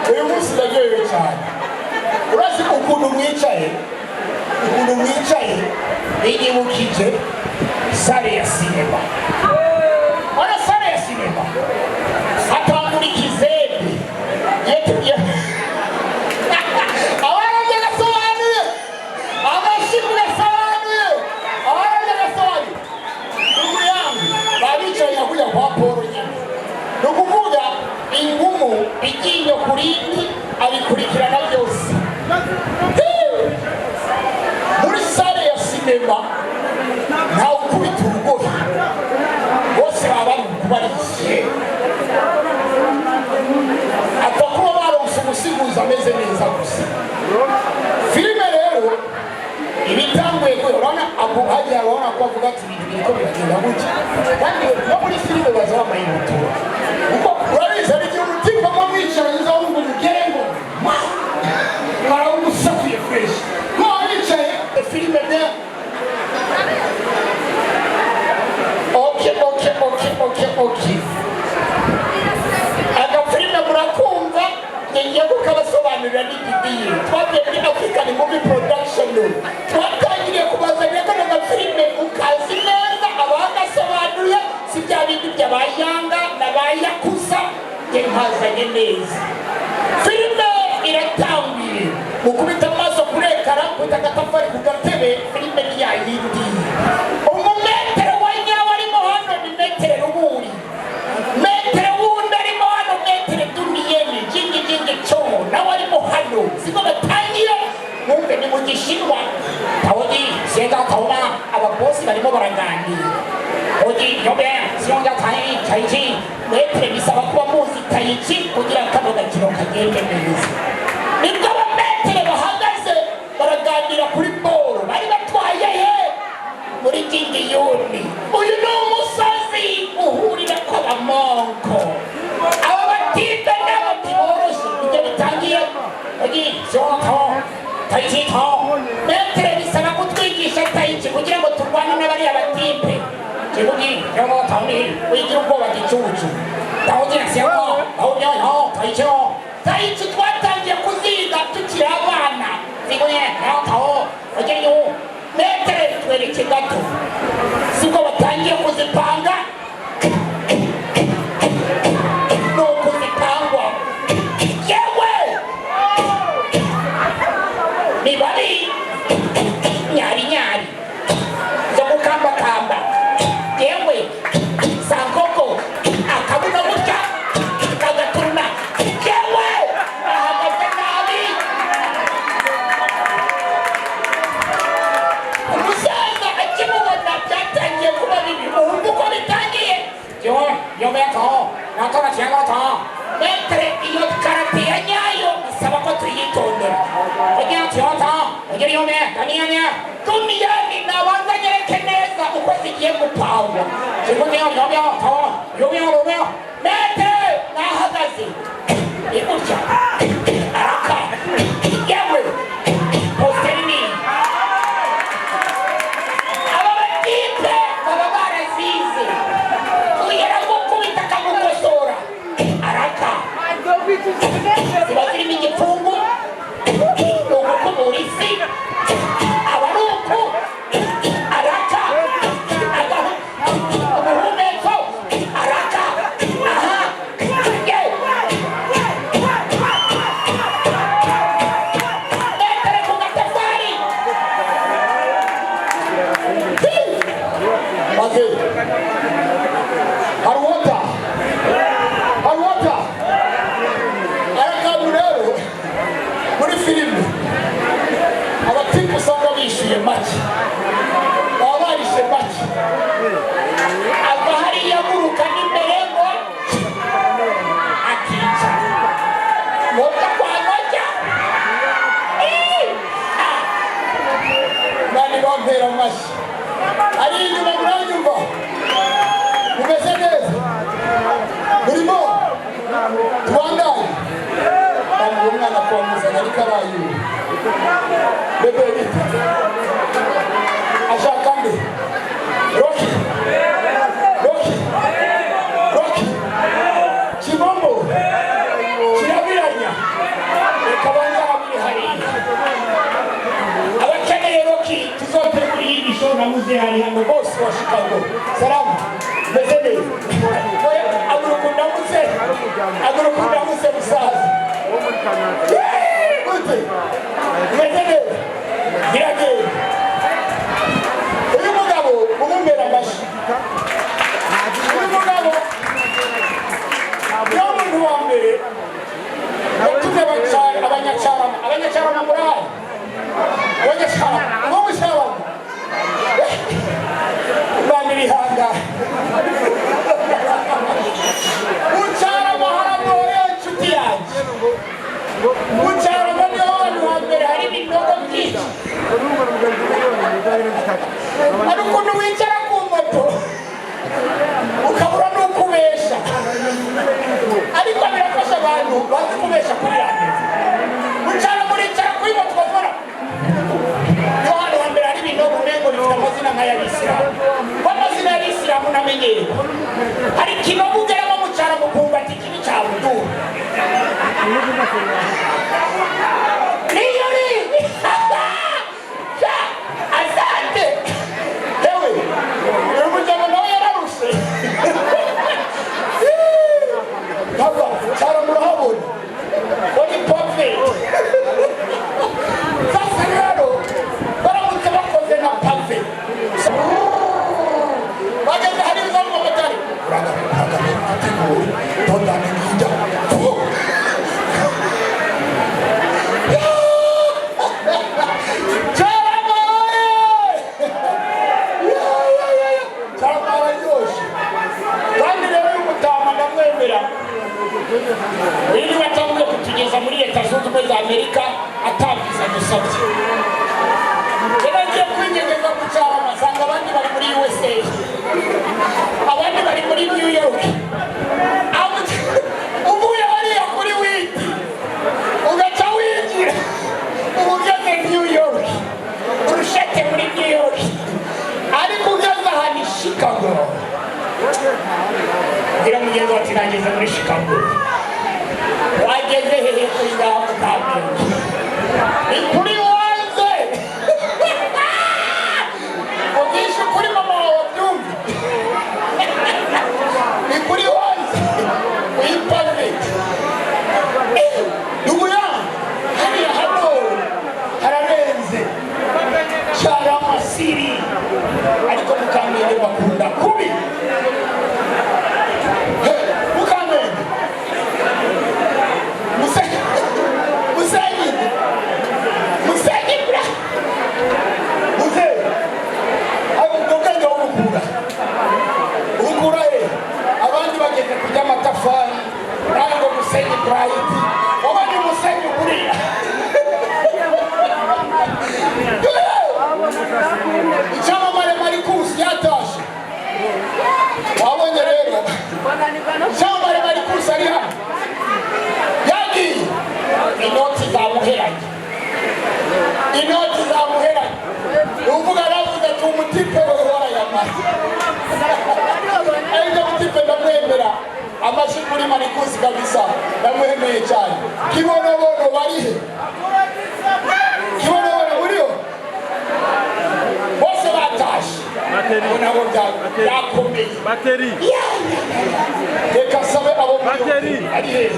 Uyu munsi ndaryohewe cyane. Urazi ukuntu mwicaye, ukuntu mwicaye binyibukije salle ya cinéma. Ora salle ya cinéma hatangura ikizembe. Iyo tugiye abarabye gasobanuye, amashyi gasobanuye, abarabye gasobanuye. Ndugu yangu, babicaye nka kwa Paul nyine. Ni ukuvuga ingumu iryinyo ku rindi, abikurikirana byose. Muri salle ya cinéma ntawe ukubita urugohe, bose baba bari kubarishe, apfa kuba baronse umusiguzi ameze neza gusa. Filime rero ibitanguye kwe, urabona abo hajya, urabona ko avuga ati ibintu biriko biragenda gutya. Kandi no muri filime baza bambaye ibutura, kuko urabizi hari igihe umutima muba mwicaranye uza wumva umugere ngo barawumva usatuye fresh mwaba bicaye filime bien. Ok, agafilime murakumva, ngiye kukabasobanurira n'igidiye. Twagiye muri African Movie Production, twatangiriye kubazanira kano gafilime ukazi neza. Abagasobanuye si bya bindi by'abayanga n'abayakuza, nge nkazanye neza. Filime iratangiye, mukubita amaso kuri écran, kubita agatafari ku gatebe. Filime ni ya yindi. Umumaître wa nyawe arimo hano ni Maître Ruburi. Maître wundi arimo hano, Maître Duniyeni Jingi Jingi Co, nawe arimo hano. Siko batangiye, mwumve ni mu Gishinwa. Tawogi senga tawona, ababosi barimo baraganira. Ogi yobe siyonga tai tai chi. Maître, bisaba kuba muzi tai chi kugira kano gakino kagende neza. Nibwo abamaître bahagaze baraganira kuri boro bari batwaye he muri Jingiyuni. Uyu ni umusozi uhurira ko abamonko, aba batipe nabo ntiboroshe. Ibyo bitangiye ogi siyonga tai chi to. Maître, bisaba kutwigisha tai chi kugira ngo turwane n'abariya batipe. Kibugi yomo tawni, wigira ubwoba gicucu. Tawugira siyonga tawunyo tai chi tai chi, twatangiye kuziga tukiri abana. Ziguye tawo ogenyu. Maître, twereke gato. Siko batangiye kuzipanga, nuko zipangwa. Yewe, ni babi nyari nyari zo gukambakamba. Yewe, sankoko akabuno gutya kagaturuna. Yewe, ahagaze nabi. Umusaza akimubona byatangiye kuba bibi. Wumva uko bitangiye. Maître, iyo karate ya nyayo bisaba ko tuyitondera. Dumiyani nabanza nyereke neza uko zigiye gupangwa. Maître nahagaze ni gutya, araka. Yewe, positeri ni aba batipe baba barazize, ugera gukubita akamukosora araka. Ziba zirimo igipfungu, ni ugukubura isi. Aba ari uku araka agahu ubuhumetso araka aha ye. Maître ku gatafari Maze haruwata haruwata aya kantu rero muri filime, abatipe usanga bishyuye make, baba barishe make. Ava hariya aguruka n'imbere ngo akicara moja kwa moja. Ih! Ah! Nani bampera amashyi ari inyuma? Muranyumva mumeze neza? Murimo Bebe bite? Ashaka nde? Roki, Roki, Roki, Kimomo, Kirabiranya. Reka banze hamwe hariya. Abakeneye Roki, tuzotegura iyindi show na muzehe ari hano bose wa Chicago. Salamu, meze neza? Oya, aguruka undamutse, aguruka undamutse, musaza. Yeee, gute? Meze neza? Biragenda. Uyu mugabo umumbera amashyi. Uyu mugabo niwo muntu wa mbere yatumye Abanyacarama, Abanyacarama murahari? Abanyacarama uwo mucarama, Imana irihangana. Mucarama haragoye, inshuti yanjye. Mucarama niho hantu hambere hari ibinogo byinshi. Hari ukuntu wicara ku moto ukabura n'uko ubesha, ariko birafasha abantu bazi kubesha kuri radiyo. Mucara muricara kuri moto ukabona niho hantu hambere hari ibinogo, umengo bifite amazina nk'ay'abisilamu, ko amazina y'abisilamu namenyerwa. Hari ikinogo ugeramo mucara mukumva ati iki ni cya Buduru niyo ni. Asante. Ewe, uyu mugabo nawe yararushe. Baba cyara murahabona wari pavé. Sasa rero baramutse bakoze na pavé, bageze hari ibizamu amatari uragategura dodane nkijya. Cyaramaye cyarama, araryoshye. Kandi rero uyu mutama ndamwemera. Uyu niwe atanguye kutugeza muri Leta Zunze Ubumwe za Amerika atabiza dusabye. Rero agiye kwinyegeza ku Cyarama, asanga abandi bari muri USA, abandi bari muri New York. Uvuye hariya kuri witi ugaca winjira, uba ugeze New York, urushete muri New York. Ariko ugeze ahantu i Chicago, bwira mugenzi wacu, nageze muri Chicago. Wageze hehe? Kuri ngaho mu Kamenge ni kuri wanze. Ugisha ukuri mama wawe abyumve, ni kuri wanze uyipave. Ndugu yangu, hariya hano hararenze Cyaramasiri, ariko Mukamenge bakunda kubi. Mukamenge, Musenyi, Musenyi, Musenyi bra muze, ubwo bwenge ubukura, ubukura he? Abandi bageze kurya amatafari, nawe ngo Musenyi Bright, wabonye umusenyi uguriya. Icyamamare Marikusi yatashe, wabonye rero icyamamare Marikusi ari hano, yagiye inoti zamuheranye, inoti zamuheranye. Ni uvuga aravuze ati umutipe we warayamara. Ariko mutipe ndamwemera. Amashyi kuri Marikusi kabisa, ndamwemeye cyane. Kibonobono barihe? Kibonobono buriho, bose batashe. Abo nabo byakomeye. Batterie. Reka sabe abo muri Batterie. ari hehe?